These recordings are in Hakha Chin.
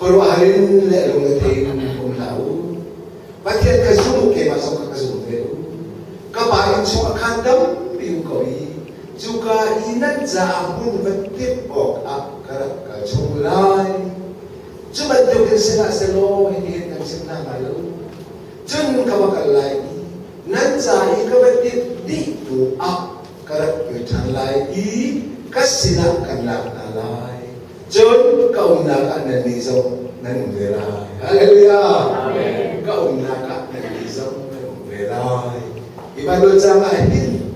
Khuaruahhar in le lungrethei in um hlah u. Pathian kha zum u, keimah zong kha ka zum ve u. Ka Pa inn chungah khan tampi um ko i cuka i nan caah hmun va timh awkah ka rak kal chung lai. Cu bantukin sihmanhsehlaw hitihin kan chim hna hnga lo. Cun ka va kal lai i nan ca i ka va timh dih hnu ah ka rak kir ṭhan lai i ka sinah kan lak hna lai. Cun ka umnak ah nannih zong nan um ve lai. Hallelujah! Amen. Ka umnak ah nannih zong nan um ve lai. Hi Bible caang ah hin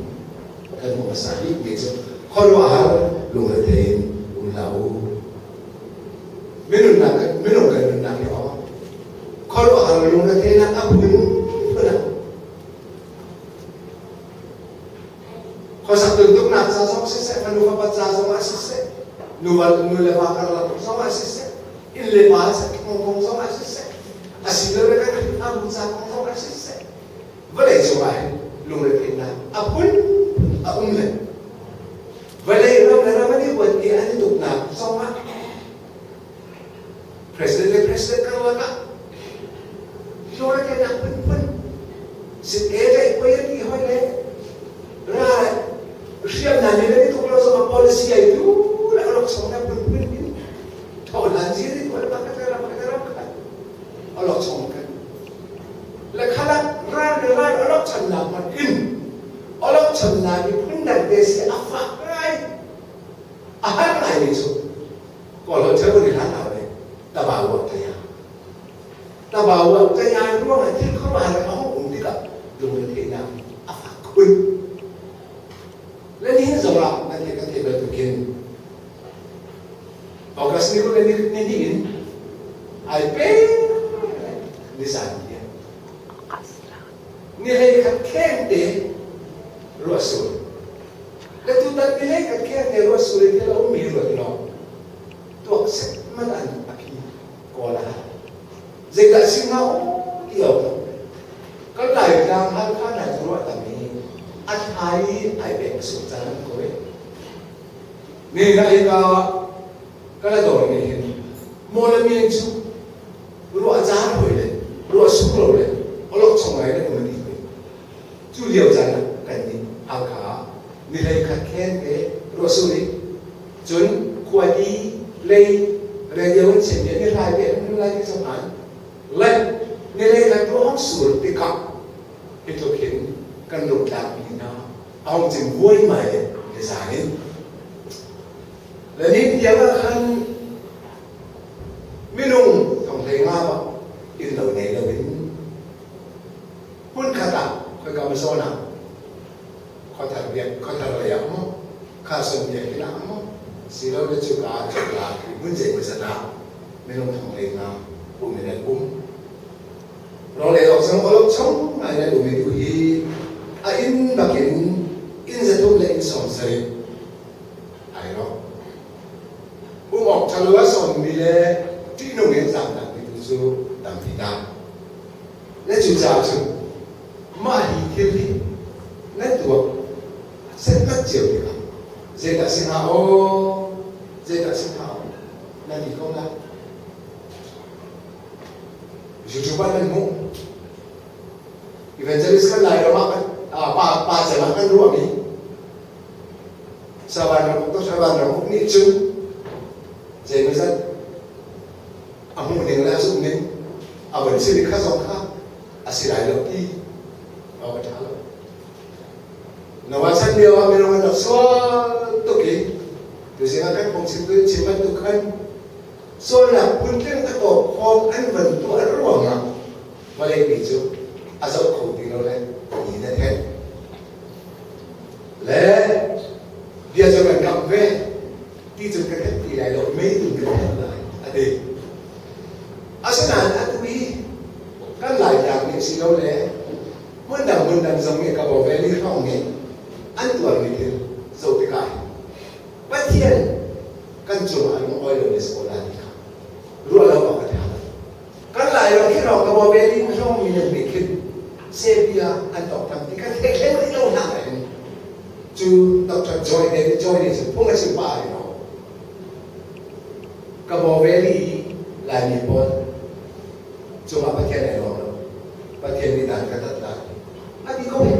kan hmuh hmasa bikmi cu khuaruahhar lungrethei in um hlah u. Minung minung kan nunnak hi aw khuaruahhar lungretheinak a phunphun ah Khuasak tuntuknak ca zong siseh, fanu fapa ca zong ah siseh, nuva nu le va karlak zong ah siseh, inn le pa kong kong zong ah siseh, asilole kan Khrihfabu ca kong zong ah siseh, vawlei cung ah hin lungretheihnak a phun a um le vawlei ram le ram an i huat i an i tuknak zong ah president le president karlak ah lungretheihnak phunphun sit e le koi an ti hoi le ra hriamnam in an i tuk lo zong ah policy ai tu le alok song na phunphun in thohlan zir i tuan pa ka ram ka ram khat alok song kan le khalak ran le ran alok chan nak man in alok chan na mi phun dang te si a fak ngai a har ngai mi cu Kawlholh ṭheo nih hlan hau le tabawa kaya. Tabawa kaya ruangah thil khuaruahhar a hung um tikah lungretheihnak a fak khun. Le nihin zongah nan theih kan theih bantukin August ni kul le ni hnih in ai pe nizan tiang ni hlei khat kheng te ruah sur Le tutan ni hlei khat kheng te ruah sur i thil a ummi ruat law tuak set man an a phi kawl a zeidah si hnga ti awk kan Laitlang Halkha hna cu ruah tam i a thla i ai pek a sur caan an ko i ni na ka kala dawr nih hin mawlami cu ruah caan hoi le ruah sur lo le olok chung ngai le um ti hoi Cu lio caan ah kannih Halkha ah ni 11 kheng te ruahsur i cun khuati lei radio in chimmi ni hlai te an lai ti zong an le ni 11 ruah hong sur tikah hi tluk hin kan lungtlak mi hna a hong cim vuaimai le nizan in le ni tiang ah khan minung thong hlei nga bak inn lo nei lo in Hmunkhat ah khoika maw zawn ah khuathar biak khuathar lei ah maw Carson biakinn ah maw silole cuka ah cuka hmun zeimawzat ah minung thong lei nga um in an um. Rawlei awk zong awlok chong ngai in an um i tu hi a inn bakin inn 300 le inn 70 ai rawk. Um awk ṭhalo a sawmmi le ṭihnung in zaamnak mi tu cu tampi dah. Na cucaah cun mah hi thil hi nan tuah setmat cio tikah zeidah si hnga aw, zeidah si hnga aw nan ti ko lai. YouTube ah nan hmuh. Evangelist kan Lairam ah kan pa pa cem ah kan ruahmi Saban ram uk Saban ram uk nih cun zeimawzat a hmuh ning le a zumh ning a von si kha zong kha a si lai lo ti awk a ṭha lo. Noah chan lio ah minung an rak sual tuk i tuzing ah kan phungchim tu chim bantuk khan sualnak phuntling a tawp khawm an van tuah ruangah vawlei mi cu a zoh kho ti lo le ni na then le bia cu kan kamh ve ti cu ka thenh ti lai lo mei tu ka thenh lai a ti asinain atu hi kan Laitlang nih si lo le hmundang hmundang zong nih Kabaw Valley hrawng nih an tuarmi thil zoh tikah hin Pathian kan cungah lung awi lo le si ko la ti kha ruah lo awk a ṭha lo. Kan Lairam khi hrawng Kabaw Valley hrawng mi nan nih khin Serbia an tawktam ti kha thei hlei rih lo hna hin cu Dr. Joy David Joy nih cun phung a chim pah rih lo. Kabaw Valley i Laimi pawl cungah Pathian ai lawm lo. Pathian nih dan ka tat lai. A ti ko he.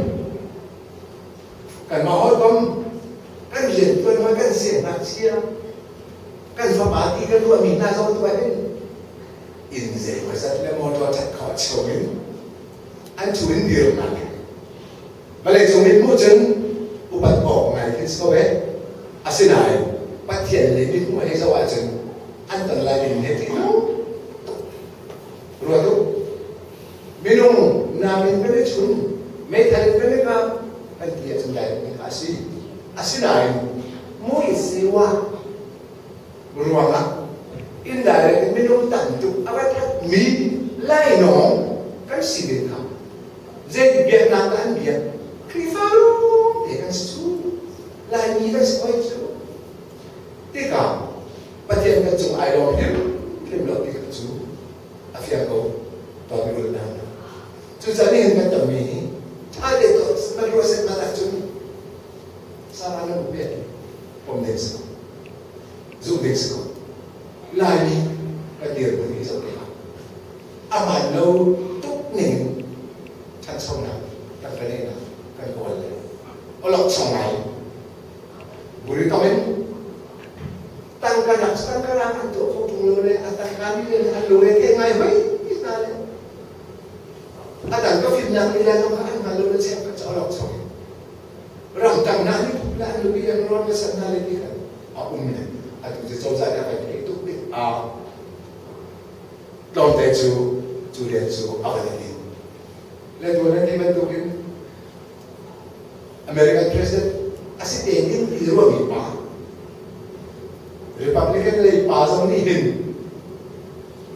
Kanmah hawikom kan riantuan hawi kan siangngakchia kan fapa ti kan ruahmi hna zong tu ah hin inn zeimawzat le motor that khawh chung in an thu in dir hna le vawleicung mit hmuh cun upat awk ngai khin si ko ve. Asinain Pathian le mithmuh hei zoh ahcun an ton lai ding he ṭih lo ruat u. Minung nam in kan i chun, meithal in kan i kap kan ti ahcun dai ding kha a si. Asinain mui siwa ruangah indirect in minung tam tuk a va thatmi lainawng kan si ding kha zei biaknak dah an biak? Khrihfa lawng te kan si cu. Laimi kan si hoi cu. Tikah Pathian kan cung ai lawm hrimhrim lo ti kha cu a fiang ko tuah mi hna. Cucaah nihin kan tonmi hi ṭha te tuah na ruah set hmanh ahcun Sarah na pek pom ding si ko. Zumh ding si ko. Laimi kan dirhmun hi zoh tikah a hmaan lo tuk ning ṭhanchonak kan ngeihnak kan kawl le awlokchong ngai buri tong in tangka nak tangka nak an tuah kho ṭung lo le a tangka ni le an lungre thei ngai hoi hna le a tangka fimnak lila zong kha an hngal lo le cheukhat cu awlokchong in ramtang hna nih la an lupi an rawn le san hna le ti khan a um le atu cu cozah nih a kan theih tuk tik ah tlawmte cu cu rian cu a van i din le tuan an ti bantukin American president a si te ding ti ruahmi pa Republican lei pa zong nih hin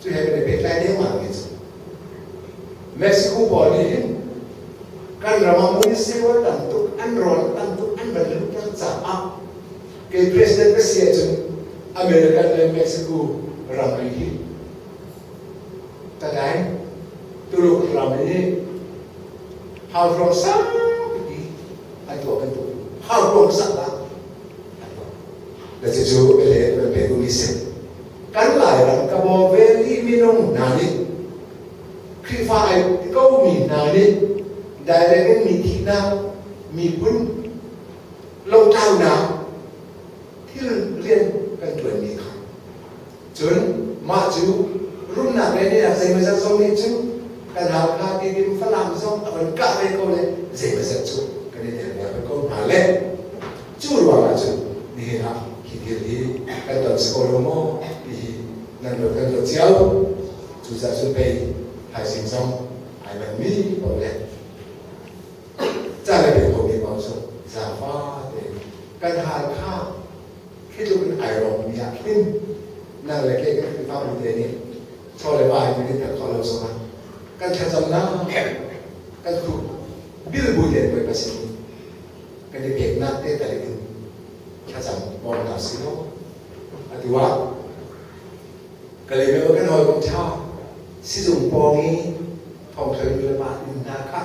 cu he kan i pehtlai dengmang mi cu Mexico pawl nih hin kan ram ah municipal tam tuk an rawl tam tuk an van luhter caah kei president ka si ahcun American le Mexico ramri hi Tagain Tuluk ram i hauhruang sangpi an tuah bantuk hauhruang sak ah an tuah. Le cucu bele kan pe duhmi si. Kan Lairam Kabaw Valley minung hna nih Khrihfa ai komi hna nih direct in mi thihnak, miphun lotlaunak thil rian kan ṭuanmi kha Cun mah cu rumnak le nihnak zeimawzat zong nih cun kan Halkha Tidim Falam zong a van kah ve ko le zeimawzat cu kan i tel ve ko hna le cu ruangah cun nihin ah hi thil hi kan ton si ko lo maw ti hi nan ruat kan ruat cio. Cucaah cun pei thaizing zong ai manmi paoh le ca le pe khomi paoh cu zaangfah tein kan Halkha Khi tluk in ai rawkmi ah khin nang le kei kan Khrihfabu te nih chaw le va in kan i khawh lo zongah kan thlacamnak kan khup bilbu te Bawipa sin kan i peknak te tal in thlacam bawm hna si law atu ah Kalaymyo kan hawikom ṭha sizung pawng i thongthoi nu le pa inn hna kha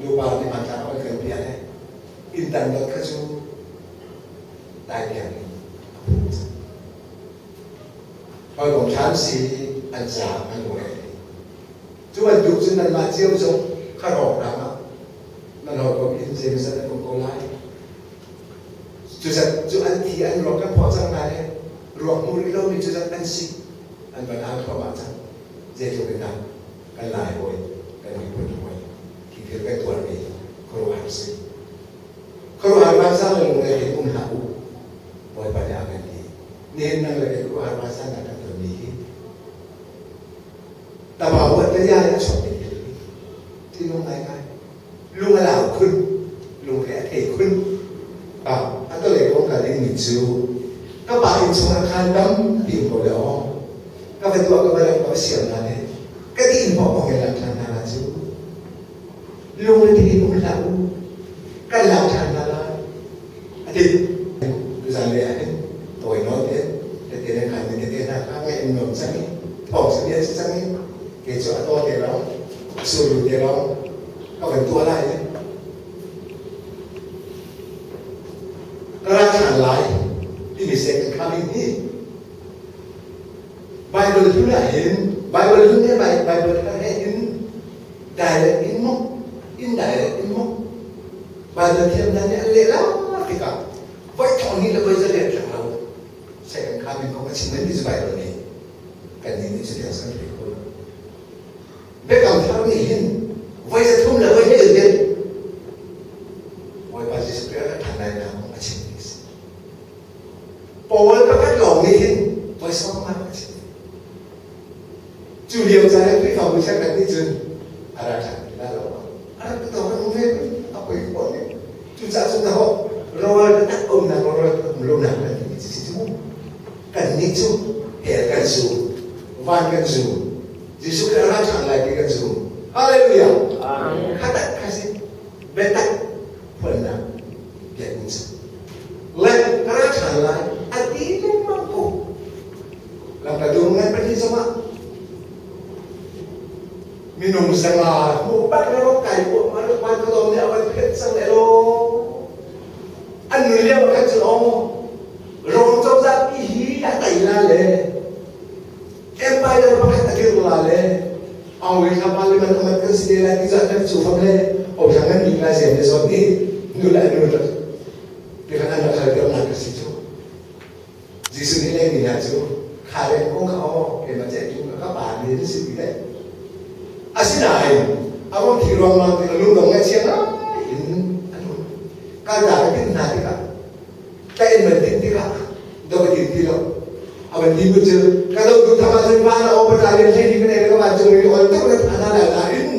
nupa nih hmanthlak a kan piah le inn tang dot kha cu daitiang in a phum cang. Hawikom ṭha an si an caah an lungre thei. Cu bantuk cun nanmah cio zong kha rawknak ah nan hawikom inn zeimawzat an um ko lai. Cuzat cu an thi an ruak kan phawh cang hna le ruak hmu rih lomi cuzat an si an van al thluahmah cang. Zeitluk in dah kan lai hawi kan miphun hawi hi thil kan tuarmi khuaruahhar si. Khuaruahhar vansang le lungre in um hlah u. Bawipa nih a kan ti. Nihin nang le kei khuaruahhar vansang kan tonmi hi taba uat le ya in a chuakmi thil hi ṭihnung ngaingai. Lung a lau khun, lungre a thei khun. A tolei kong kal dingmi cu ka pa inn chungah khan tampi um ko le aw. Ka va tuah ka va ram ka va siam hna le ka ti in pawh in lak ṭhan hna la cu. Lungre in um hlah u. Kan lak ṭhan hna lai. A ti. Tuzan le ah hin tawi nawn te tete le khan tete hna kha ngaih an nuam cang i thawng si bia si cang i kei cu a taw te lawng a suru te lawng ka van tuah lai i ka ra ṭhan lai timi second coming hi. Bible hlun ah hin Bible hlun he Bible thar he hin direct in maw indirect in maw Bible thiam hna nih an leh la tikah voi thong hnih le voi zariat tlak lo second coming kong a chim nan ti cu Bible nih kan nih nih cu tiang san thei kho lo. Biakam thar nih hin voi 3 le voi hnih in Bawipa Jesuh Khrih a ṭhan lai nak kong a chim mi a si. Paul pakhat lawng nih hin voi 15 a chim. Cu lio caan i Khrihfabu cheukhat nih cun a ra ṭhan ti lai lo. A rak ti an um ve a poi khawh nih. Cucaah cun dahawh rawal taktak umnak rawal um lonak kan ti mi si cu kannih cu hell kan zum, van kan zum, Jesuh Khrih a ra ṭhan lai ti kan zum. Hallelujah! Khatak kha si biatak phuannak biakinn cu. Le ka ra ṭhan lai a ti lengmang ko. Lamkaltu ngan pahnih zongah minung 500 hmu bak le ro kai ko ma ro van khodom nih a van phet cang le lo. An nun lio khan cun aw Rom cozah pi hi a tai la le Empire pakhat a dir la le awi thla parliament amat kan si te lai ti zat kan cu fam le o thla ngan bik lai zem le zawn ni nu le nu rak ti khan an rak hal ter nak ka si cu Jesuh nih le mi hna cu kha le kong kha aw keimah ceh tu ka pa nih an si ti le asinain a ruang thi ruangmang ti lungdong ngaihchia ngai in an um kal ta ka tin hna tikah ka in man tin tikah do ka tin ti lo a van ti bu cu ka do tu thama cun van a opa ta len hlei ni kan ka van cung i ol tuk na thana la la in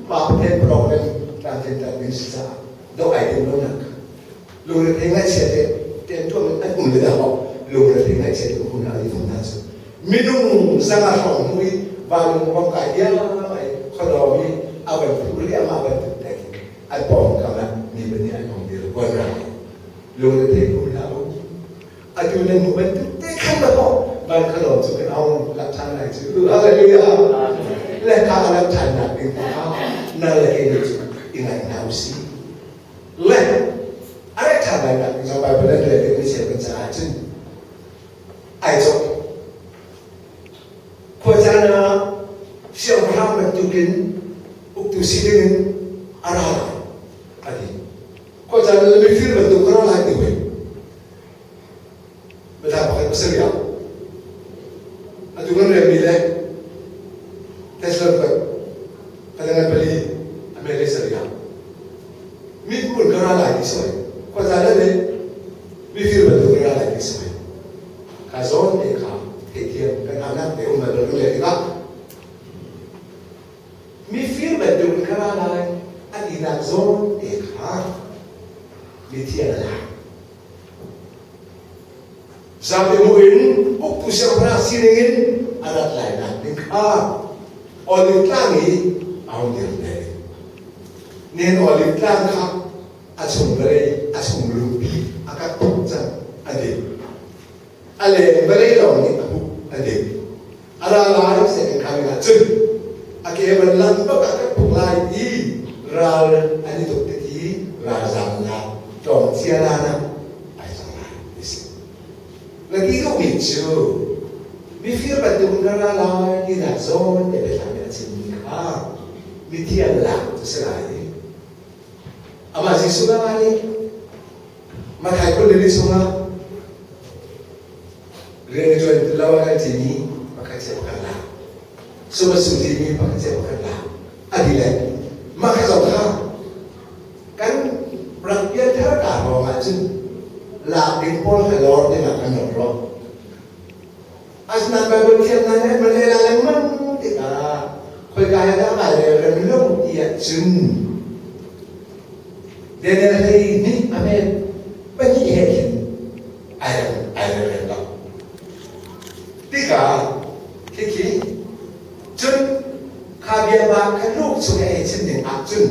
pa pathian program tlamtlin ta ding si caah do ai tim lo nak lungre thei ngaihchia te ten tuam an um le dah lungre thei ngaihchia te um na ali fam na cu minung 500 hrawng hnu i vanlung rom kai diam ai khuadawm i a van phu ri ama van tuk tek an pawng kam ah mi pahnih an hong dir kuan ra lungre thei um hlah u atu nan hmuh bantuk te khan la maw van khuadawm cu kan ong lak ṭhan lai cu hallelujah le kha a lak ṭhan nak ding kha na le kei nih cu i ngaih hna usih le a rak ṭhan lai nak ding zong Bible an rel mi cheu kan caah cun ai cawk khuacaan ah siangpahrang bantukin uktu si dingin a ra lai a ti khuacaan ah mifir bantuk ka ra lai ti hoi biathla pakhat pasarih ah atu kan relmi le Thessalonian padangan pali a mele sarih ah mithmun ka ra lai ti soi khuacaan ah nih mifir bantuk ka ra lai ti soi kha zawn te kha theithiam kan haunak te um bal lo le tikah mifir bantuk in ka ra lai a tinak zawn te kha mithiang a lak zapi mu in uktu siangpahrang sining in a rat lai nak ding kha Olive tlang i a hung dir ve nen Olive tlang kha a chung vawlei a chung lungpi a kak tuk cang a ti a leng vawlei lawng nih a huh a ti a ra lai second coming ah cun a ke van lang bak ah kan puk lai i ral an i tuk tik i ralzamnak tlawng cia la na ai cang lai ti si na ti duhmi cu mifir bantuk na ra lai ti nak zawn te biathlam in a chimmi kha mithiang lak cu si lai. Amah Jesuh na nih Matthai 22 chungah rian a ṭuan ti lo a kan timi pakhat cio pakhat lak sum a su timi pakhat cio pakhat lak a ti le mah kha zong kha kan rak pianthar ka ruang ah cun lak ding pawl kha lor ding ah kan rak ruah. Asinain Baibal thiamnak nih an van rel lengmang tikah khoika he dah kai rel rem lo ti ahcun Daniel 12 a met pahnih he khin ai rem ai rel rem lo. Tikah khikhi cun kha bia ba kha Luke chung i a hei chim ning ahcun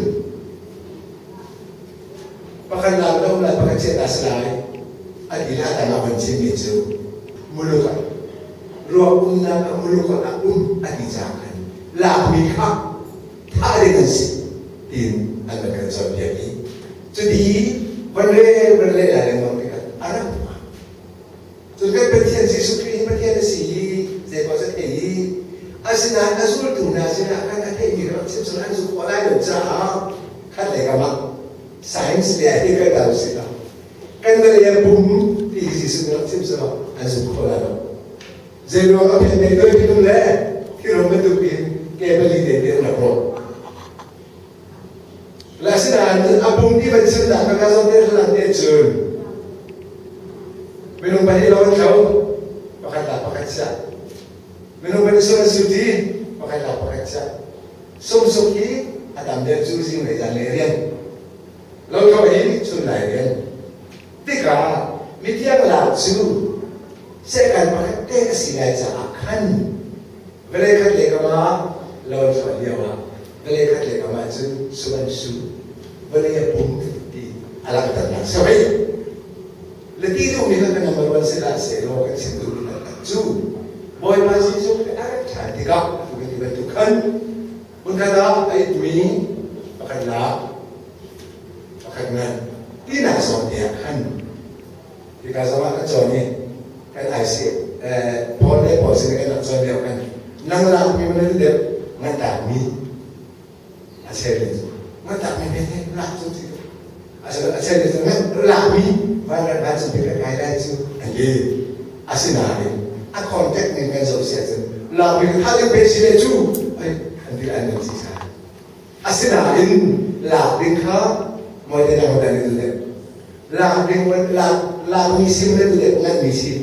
pakhat la lo lai pakhat chiat dah si lai a ti le a dang a van chimmi cu muluk ah ruak umnak ah muluk ah a um a ti caah khan lakmi kha thah ding an si tiin an van kan cawnpiak i cuti van rel van leh lai lengmang tikah a rak hma. Cun kan Pathian Jesuh Khrih hi Pathian a si i zei paoh cu a thei i Asinain a zultu hna sinah khan a theihmi rak chim sal an zumh khawh lai lo caah khat lei kam ah science le hi kan kal si lo. Kan vawlei a pum ti hi Jesuh nih rak chim sal an zumh khawh lai lo. Zei ruang a phen dei doi minung le thirom bantukin ke pali te te an rak rawh. Le asinain a pum ti van chim dah ka zong te hlan te cun minung pahnih lawng an tho pakhat la pakhat siah minung pahnih sung an suti pakhat la pakhat siah sumsuk hi a tam deuh cu zing lei zan lei rian lothlawh hi chun lai rian tikah mithiang lak cu sehkan pakhat te a si lai caah khan vawlei khat le kam ah lo thlawh lio ah vawlei khat le kam ah cun sum an su vawlei a pum ti a langhternak si hoi le ti duhmi kha kan number one si hlah sehlaw kan chim duhmi taktak cu Bawipa Jesuh Khrih a rat ṭhan tikah atu kan ti bantuk khan hmunkhat ah a itmi pakhat lak pakhat ngan tinak zawn te ah khan hika zong ah kan cawn i kan IC Paul le Paul sin kan rak cawn lio khan nang lakmi man deuh ngan takmi a chel in ngan takmi men he lak cu ti a chel in ngan lakmi van rat van cung ka kai lai cu an ti asinain a contact ning kan zoh sia cun lakmi kha ding pe si le cu ai an ti an si sa asinain lak ding kha moi te nang dan ni le lak ding lak lakmi sim le le ngan mi si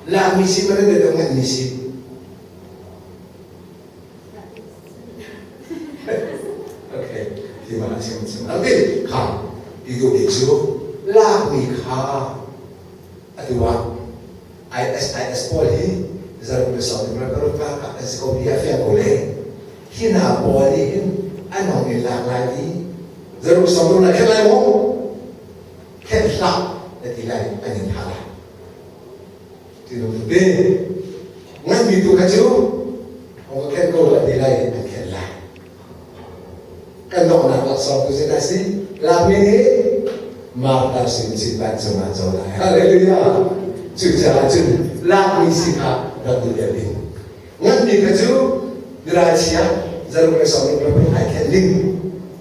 Lakmi si mana le nganmi si. Okay, ti mana sim sim. Nanti kha ti tu ni cu lakmi kha atu ah ISIS pawl hi zaruk le sawm le paruk ka an si ko bia fiang ko le hi hna pawl nih hin an hong in lak lai i zaruk sawm na khen lai maw khen hlah na ti lai an in thah lai ti lo te nganmi tu kha cu hong ka khen ko an ti lai an khen lai kan donghnak laksawng tu zeidah si lakmi nih Martha sin chin vancung ah co lai hallelujah cucaah cun lakmi si kha rak duh deuh ding Nganmi kha cu miralchia zaruk le sawmruk le paruk ai khen ding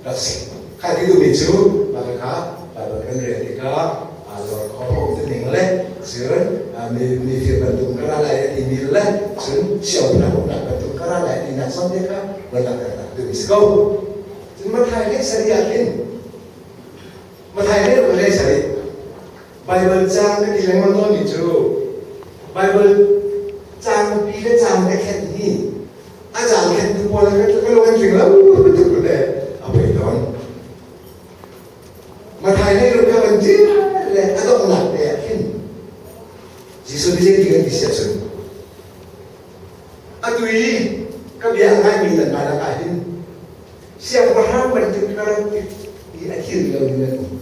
rak si. Kha ti duhmi cu mah kha Bible kan rel tikah aa zor kho ning le cun mi mi fir bantuk ka ra lai a timi le cun siangpahrang uknak bantuk ka ra lai tinak zong te kha van langhternak duhmi si ko. Cun Matthai le sari ah khin Matthai le le sari Baibal caang ka ti lengmang tawnmi cu Baibal caangpi le caang ka khenh hi a caang khenhtu pawl ka lung an tling lo tuk le a poi tawn. Mathai lei ruk kha van ṭial le a donghnak te ah khin Jesuh nih zeiti kan ti siah cun atu i ka bia a ngaimi nan mah lakah hin siangpahrang bantuk ka rak i a thil lo ding an um.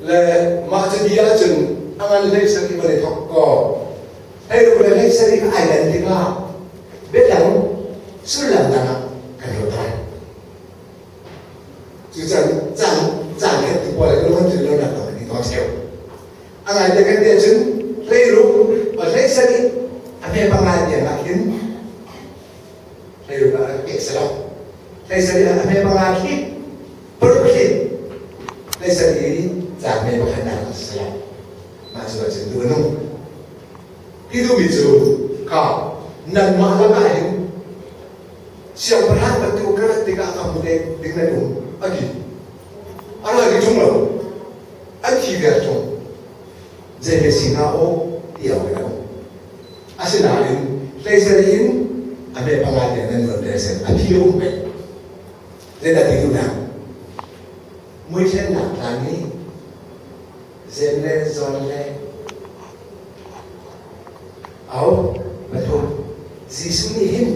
Le mah cu ti ahcun a ngan hlei sarih van i thawk kaw hleiruk le hlei sarih ai dan tikah biadang sullam dang ah kan ruat lai. Cucan caan caan khat ti pawl kan van lo nak dang ni tawn cheu. A ngai te kan ti ahcun hleiruk hlei sarih a hme panga tiang ah khin hleiruk ah rak pek selaw hlei sarih ah a hme panga khi paruk khi hlei sarih i caang hme pakhat nak a si lo mah cu ahcun duh a nung ti duhmi cu kha nangmah lakah hin siangpahrang bantuk ka rat tikah ka hmu ding nan um a ti a ra ti ṭung lo an thi ver ṭung zei he si hnga aw ti a um Asinain hleisarih in a hme panga tiang nan nuam te sen a phi a um peng. Zeidah ti duhnak? Muithlennak tlang i zem le zawn le au pathum Jesuh nih hin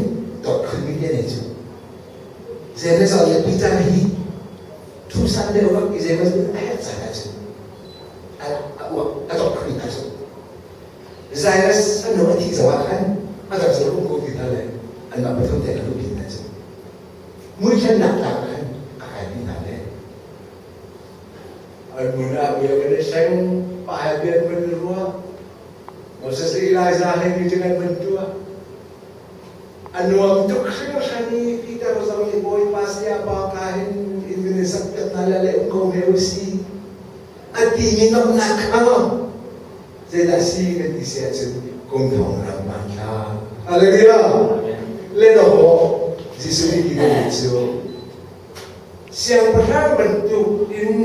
dawt khunmi te ne cu zem le zawn le Peter hi thu san deuh bak i zem a herh caan ahcun a uak a dawt khun hna cu Jairus fanu a thih zongah khan a rak zul um ko ti hna le anmah pathum te an luhpi hna cu muithlennak tlang khan thleng, pa he bia an van i ruah. Moses le Elijah he meeting an van tuah. A nuam tuk hringhran i Peter zong nih Bawipa sayapa ka hin in kan in sakpiak hna le le um ko hme u si a timi nuamhnak kha zeidah si kan ti si ahcun kum thong ram hmanthlak. Hallelujah! Le dawh Jesuh nih ti ding cu siangpahrang bantuk in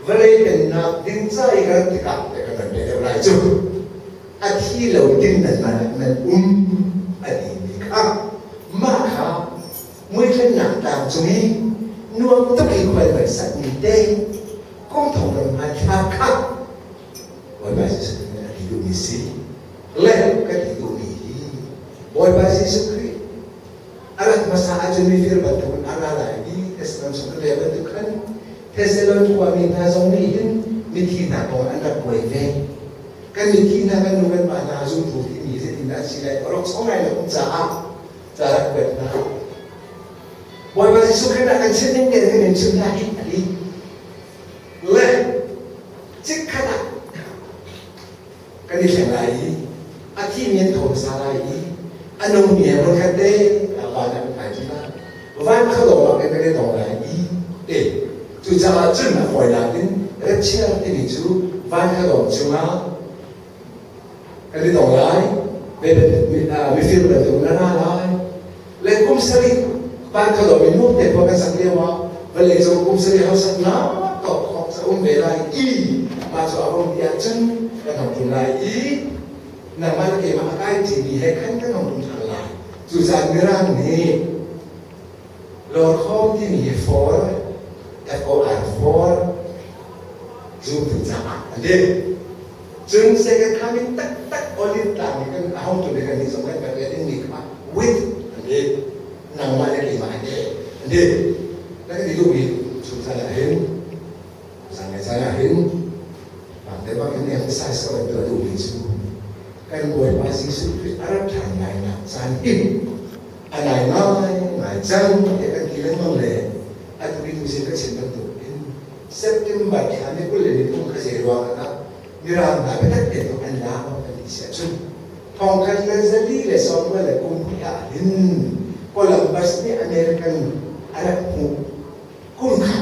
vawlei pennak ding ca i kan tikah te kan rak deuh lai cu. A thi lo ding nan man ah nan um a timi kha mah kha muithlennak tlang cung i nuam tuk i khual van sakmi te kum thong ram hmanthlak kha Bawipa Jesuh Khrih nih a ti duhmi si le ka ti duhmi hi Bawipa Jesuh Khrih a rat hmasa ahcun mifir bantukin a ra lai i Thessalon chung kan rel bantuk khan Thessalon khuami hna zong nih hin mithi hna kong an rak buai ve. Kan mithi hna kan nu kan pa hna zumtu timi zeitindah an si lai awlokchong ngai lo um caah ca rak kuat hna. Bawipa Jesuh Khrih ah kan chim ning tein kan in chim hna hi a ti. Le chikkhat ah kan i thleng lai i a thimi an tho hmasa lai i a nungmi he hmunkhat te van ah kan kai ṭi lai. Van kha lawng ah kan i tong lai i te. Cucaah cun a fawinak in rapture timi cu van kha lawng cungah kan i tong lai, mifir bantuk na ra lai. Le kum sarih van kha lawng in nuam te khua kan sak lio ah vawlei cung kum sarih harsatnak tawk khawk a um ve lai i mah cu a vong ti ahcun kan hong tlun lai i nangmah le keimah a kai ṭimi he khan kan hong tlun ṭhan lai. Cucaah Mirang nih Lawrkhawm timi hi for, F-O-R for, zumtu caah an ti. Cun second coming taktak Olive tlang i kan a hongtu le kan nih zong kan kan dingmi kha with an ti. Nangmah le keimah he an ti. Na kan ti duhmi chung caan ah hin zan le zan ah hin bang te bang in emphasize ka van tuah duhmi cu kan Bawipa Jesuh Khrih a rat ṭhan lainak caan hin a nai ngaingai cang tiah kan ti lengmang le atu i tuzing ka chim bantuk in September thla ni 23 kha zei ruang ah Mirang hna biatak tein an la kan ti si ahcun 1492 ah hin Columbus nih American a rak hmuh kum kha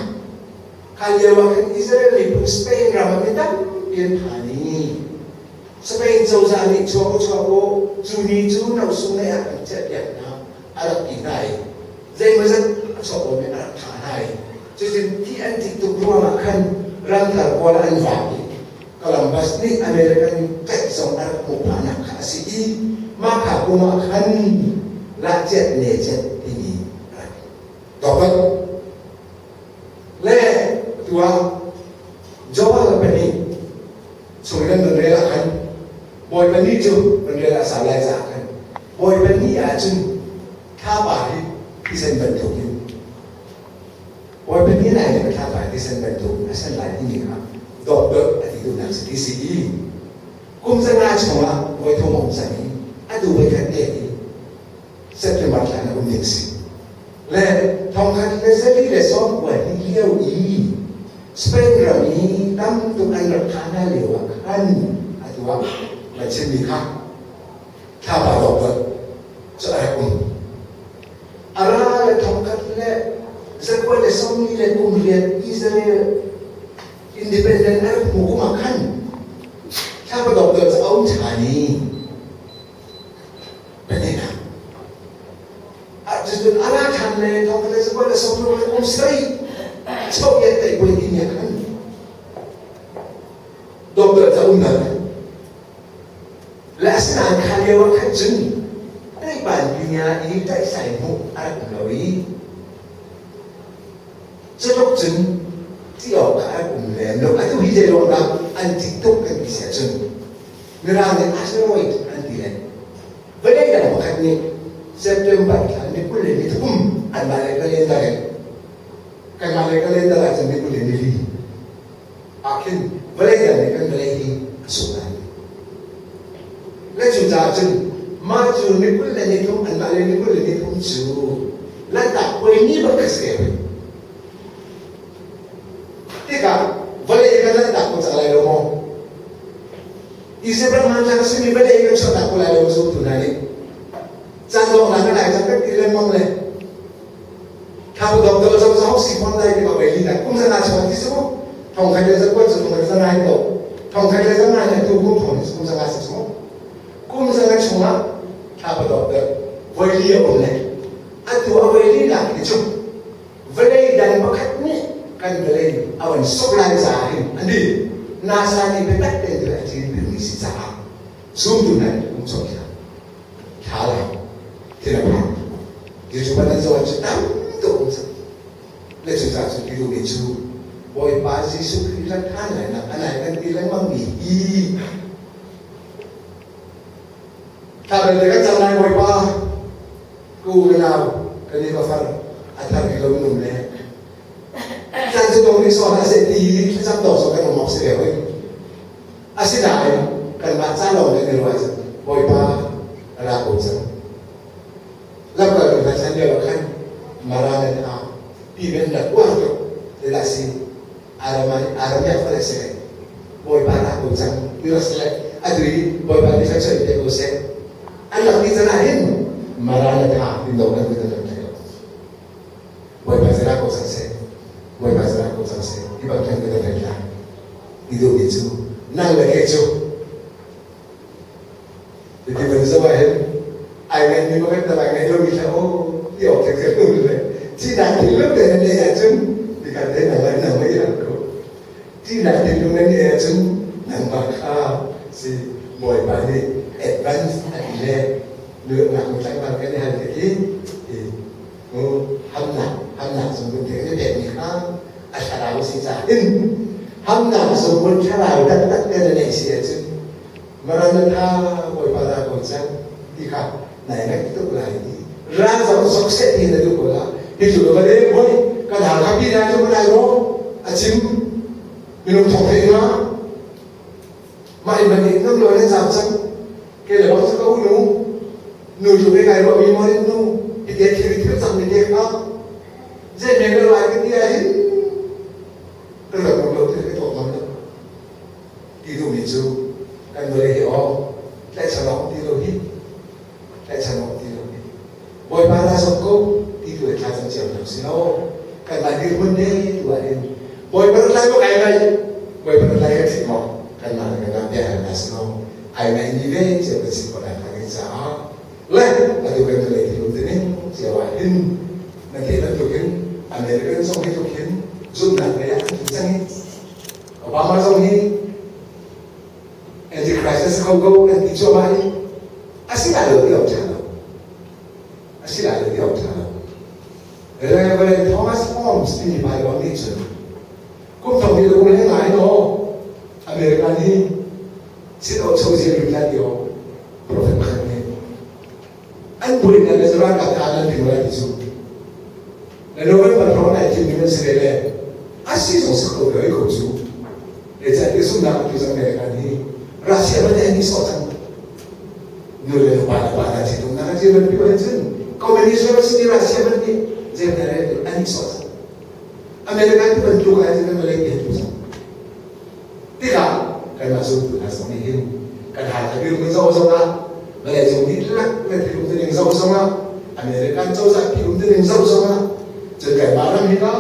kha lio ah khan Israel miphun Spain ram ah mi tampi an phan i Spain cozah nih chuak u chuak u cu ni cu nosung lei ah kan chiahpiak hna a rak ti hna i zeimawzat a chuak lomi a rak thah hna i cutin thi an ṭih tuk ruangah khan ramthar pawl an vak i Columbus nih American tlaih zong a rak hmuh phahnak kha a si i mah kha kum ah khan lahciat neciat timi a rak dopat le atu ah Joel pahnih chung in nan rel ah khan Bawipa ni cu nan rel ah sau lai caah khan Bawipa ni ah cun thlapa hi thisen bantuk in Bawipa ni lai le thlapa hi thisen bantuk in a sen lai timi kha dawt a ti duhnak si ti si i kum zanga chungah voi thum a um cang i atu voi khat te hi September thla in a um ding si. Le 1492 lio i Spain ram i tam tuk an rak thah hna lio ah khan atu ah na chimmi kha thlapa dawt cu a rak um. A ra le 1948 Israel independent a rak hmu kum ah khan thlapa dawt cu a um ṭhan i Penina. Cucun a ra ṭhan le 1967 Soviet lei puai ti nih khan doctor ca um nak le asinain kha lio ah khan cun teipan pinya i taihsai hmuh a rak um lo i cutluk cun ti awk kha a rak um lem lo. Atu hi zei ruang dah an tik tuk kan ti si ahcun Mirang nih asteroid an ti le vawlei dang pakhat nih September thla ni 23 anmah le calendar in kanmah le calendar ahcun ni 24 ah khin vawlei dang nih kan vawlei hi a suk lai. Le cucaah cun mah cu ni 23 anmah le ni 23 cu Lanhtak puai ni bak kha si. Tikah vawlei kan Lanhtak Hmanthlak a simi vawlei kan chuahnak ko lai lo zumtu hna nih caan donghnak kan ai cang kan ti lengmang le thang dong do zo zo si phon lai ti ma wei li na kum zana chuan ti su thong khat le zakuat cu thong khat zana in to thong khat le zana in tu kum thong kum zanga si su kum zanga chungah thla pa dok de voi li a um le atu a voi li nak hi cu vawlei dang pakhat nih kan vawlei a van suk lai caah hin an di NASA nih biatak tein a cin mi si caah zumtu nan um cawk hna thla lai thil a phang Jesuh ban an zoh cu tam tuk um cang le cu ca cu ti duhmi cu Bawipa Jesuh Khrih rat ṭhan lai nak a nai kan ti lengmang mi hi thla belte kan cam lai Bawipa Ka u ka nau, ka ni ka far, a thar i lo num le tlan cu dong nih sawn a seh ti hi thlacam dawk zong kan um awk si ve hoi. Asinain kanmah ca lawng kan i ruah cang. Bawipa ra ko cang. Lamkaltu hna chan lio ah khan Maranatha ti men rak uar tuk tilah si Aramaic holh a si. Bawipa ra ko cang ti rak si le atu i Bawipa nih thluachuah in pe ko seh. An rak ti can ah hin Maranatha ti do an kan rak thei lo. Bawipa zara ko cang seh. Bawipa zara ko cang seh. Hi bang khan kan rak la. Ti duhmi cu nang le kei cu Ti van zoh ah hin ai ngaihmi pakhat tam ai ngaih lomi hlah aw ti awk thek thek le thihnak thinlung te nan neih ahcun tikhan te nang lai nang mei hal ko thihnak thinlung nan neih ahcun nangmah kha si Bawipa nih advance a ti le luatnak tlangval kan i hal te khi hamnak hamnak zung te kan i pekmi kha a thlarau si caah hin hamnak zung thlarau taktak te na neih si ahcun Maranatha Bawipa ra ko cang ti kha nai ngaih tuk lai ti ra zong sok seh ti na duh ko la hi cu va le hoi kan hal kha pi na cu lai ro a chim minung thong thei nga mah in man in nam lo le zam cang ke le bang ka u nu nu cu ke kai ro mi mo nu hi te thil thil cang mi te kha je me lo lai ka ti a hin ka lo lo te ka to ngam lo Ti duhmi cu kan vawlei hi aw tlaihchan awk ti lo hi tlaihchan awk ti lo hi Bawipa ra zong ko ti tu thla cam cio hna si lo kanmah dirhmun ne tu ah hin Bawipa rat lai maw kai ngai Bawipa rat lai kan thih maw kanmah le kanmah bia hal hna si lo ai ngai mi ve cio kan si ko lai kan caah le atu kan vawlei thil um tining cio ah hin na theih bantukin American zong hi tluk hin zumhnak lei ah an tlu cang hi Obama zong hi Antichrist a si kho ko an ti cuahmah i a si lai lo ti awk ṭha lo. A si lai lo ti awk ṭha lo. Reverend Thomas Holmes timi Bible nih cun kum thong ni le kum hlei ngai no America nih sit o cho zia lut lai ti o prophet pakhat nih an buai le ralkap ta an ding lai ti cu le November hrawng nai thim ding an si ve le a si zong si kho ve ko cu le cai te sumnak tu zang le kan hi Russia man an i sawh cang nu le pa le pa na chi tung na chi man pi ban cun communism si Russia man ni jem na re an i sawh cang American tu ban tu ka cun malay te tu cang tikah kan mah zum tu hna zong nih hin kan hal ka bir mun zo zong ah vawlei cung dihlak le thil um ning zo zong ah American cozah pi um ning zo zong ah cun kanmah ram hi ka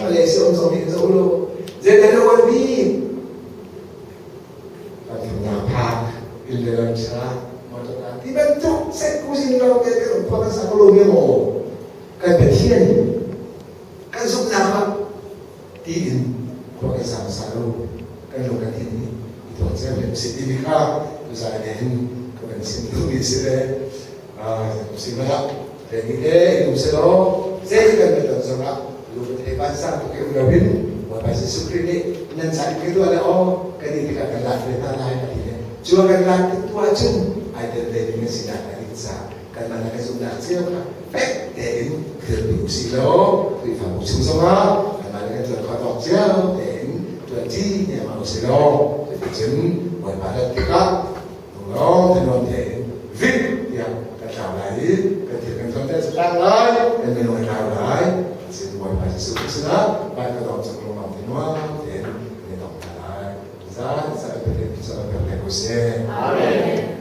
Malaysia um zong nih zo lo zeidah na wan bi kan thumnak phak inn le ram sa motor ka ti bantuk set kusin lo te kan khua kan sa ko lo mi maw kan Pathian kan zumhnak ah tiin khua kan sa hmasa lo kan lung kan thin i i tuah cio mi si timi kha tuzaan ah hin ka van chim duhmi si le si hmanh reni he i um selaw zei kan biatam zongah lung thei vansang tuk i um loin Bawipa Jesuh Khrih nih nan ca in ka tuah le aw kan i tikah kan lak ve hna lai a ti le cu kan lak tik tu ahcun ai tel ve ding an sinak a dik caah kanmah le kan zumhnak cio kha fek tein dirpi usih law Khrihfabu chung zongah kanmah le kan ṭuan khawh tawk cio tein ṭuanṭi nehmah usih law cuticun Bawipa rat tikah lunglawm thanuam tein vik tiah kan tlau lai i kan thil kan tonter cu tlang lai kan minung a tlau lai cun Bawipa Jesuh Khrih sinah van ka dong cang lunglawm thanuam tein kan i dong hna lai. Zan sa kan Pathian cu kan pek ko. ko seh. Amen.